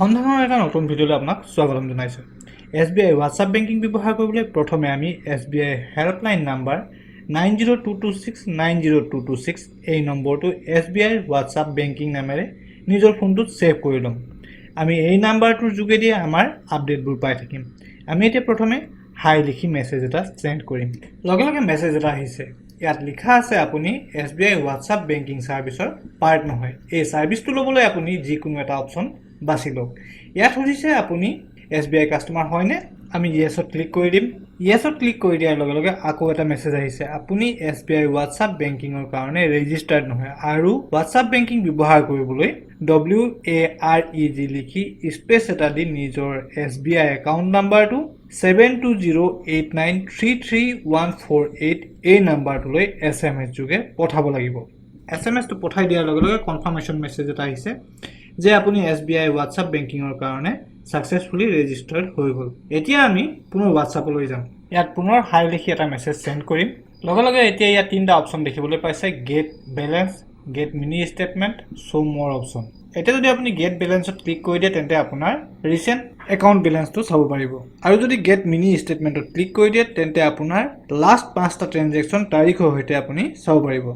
সন্ধানৰ এটা নতুন ভিডিঅ'লৈ আপোনাক স্বাগতম জনাইছোঁ। এছবিআই হোৱাটছআপ বেংকিং ব্যৱহাৰ কৰিবলৈ প্ৰথমে আমি এছবিআই হেল্পলাইন নাম্বাৰ 9022690226, এই নম্বৰটো এছবিআইৰ হোৱাটছআপ বেংকিং নামেৰে নিজৰ ফোনটোত ছেভ কৰি ল'ম। আমি এই নাম্বাৰটোৰ যোগেদিয়ে আমাৰ আপডেটবোৰ পাই থাকিম। আমি এতিয়া প্ৰথমে হাই লিখি মেছেজ এটা চেণ্ড কৰিম। লগে লগে মেছেজ এটা আহিছে। ইয়াত লিখা আছে, আপুনি এছবিআই হোৱাটছআপ বেংকিং ছাৰ্ভিচৰ পাৰ্ট নহয়। এই ছাৰ্ভিচটো ল'বলৈ আপুনি যিকোনো এটা অপশ্যন বাছি লওক। ইয়াত সুধিছে, আপুনি এছবিআই কাষ্টমাৰ হয়নে? আমি য়েছত ক্লিক কৰি দিম। য়েছত ক্লিক কৰি দিয়াৰ লগে লগে আকৌ এটা মেছেজ আহিছে, আপুনি এছবিআই হোৱাটছআপ বেংকিঙৰ কাৰণে ৰেজিষ্টাৰ্ড নহয় আৰু হোৱাটছআপ বেংকিং ব্যৱহাৰ কৰিবলৈ WAREG লিখি স্পেচ এটা দি নিজৰ এছবিআই একাউণ্ট নাম্বাৰটো 72089 33148, এই নাম্বাৰটোলৈ এছএমএছ যোগে পঠাব লাগিব। এছএমএছটো পঠাই দিয়াৰ লগে লগে কনফাৰ্মেশ্যন মেছেজ এটা আহিছে যে আপুনি এছবিআই হোৱাটছআপ বেংকিঙৰ কাৰণে ছাকচেছফুলি ৰেজিষ্টাৰ্ড হৈ গ'ল। এতিয়া আমি পুনৰ হোৱাটছআপলৈ যাম। ইয়াত পুনৰ হাই লিখি এটা মেছেজ চেণ্ড কৰিম। লগে লগে এতিয়া ইয়াত তিনিটা অপশ্যন দেখিবলৈ পাইছে, get balance, get mini statement, show more option। এতিয়া যদি আপুনি গেট বেলেঞ্চত ক্লিক কৰি দিয়ে, তেন্তে আপোনাৰ ৰিচেণ্ট একাউণ্ট বেলেঞ্চটো চাব পাৰিব আৰু যদি গেট মিনি ষ্টেটমেণ্টত ক্লিক কৰি দিয়ে, তেন্তে আপোনাৰ লাষ্ট পাঁচটা ট্ৰেনজেকশ্যন তাৰিখৰ সৈতে আপুনি চাব পাৰিব।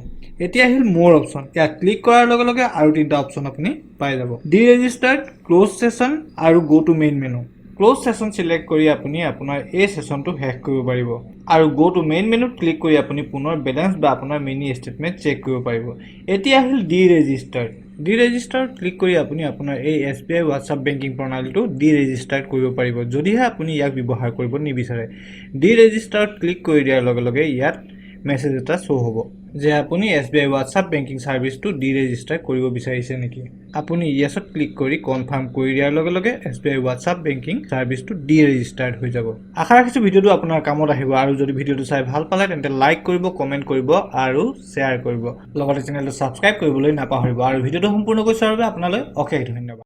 এতিয়া আহিল মোৰ অপশ্যন। ইয়াত ক্লিক কৰাৰ লগে লগে আৰু তিনিটা অপশ্যন আপুনি পাই যাব, ডি ৰেজিষ্টাৰ্ড, ক্ল'জ ছেশ্যন আৰু go to main menu। Close session select কৰি আপুনি আপোনাৰ এই ছেশ্যনটো শেষ কৰিব পাৰিব আৰু গ' টু মেইন মেনুত ক্লিক কৰি আপুনি পুনৰ বেলেঞ্চ বা আপোনাৰ মিনি ষ্টেটমেণ্ট চেক কৰিব পাৰিব। এতিয়া আহিল ডি ৰেজিষ্টাৰ্ড। ডি ৰেজিষ্টাৰত ক্লিক কৰি আপুনি আপোনাৰ এই এছবিআই হোৱাটছআপ বেংকিং প্ৰণালীটো ডি ৰেজিষ্টাৰ্ড কৰিব পাৰিব, যদিহে আপুনি ইয়াক ব্যৱহাৰ কৰিব নিবিচাৰে। ডি ৰেজিষ্টাৰত ক্লিক কৰি দিয়াৰ লগে লগে ইয়াত মেছেজ এটা শ্ব' হ'ব যে আপুনি এছবিআই হোৱাটছআপ বেংকিং ছাৰ্ভিচটো ডি ৰেজিষ্টাৰ কৰিব বিচাৰিছে নেকি? আপুনি য়েছত ক্লিক কৰি কনফাৰ্ম কৰি দিয়াৰ লগে লগে এছবিআই হোৱাটছআপ বেংকিং ছাৰ্ভিচটো ডি ৰেজিষ্টাৰ্ড হৈ যাব। আশা ৰাখিছোঁ ভিডিঅ'টো আপোনাৰ কামত আহিব আৰু যদি ভিডিঅ'টো চাই ভাল পালে, তেন্তে লাইক কৰিব, কমেণ্ট কৰিব আৰু শ্বেয়াৰ কৰিব। লগতে চেনেলটো ছাবস্ক্ৰাইব কৰিবলৈ নাপাহৰিব আৰু ভিডিঅ'টো সম্পূৰ্ণকৈ চোৱাৰ বাবে আপোনালৈ অশেষ ধন্যবাদ।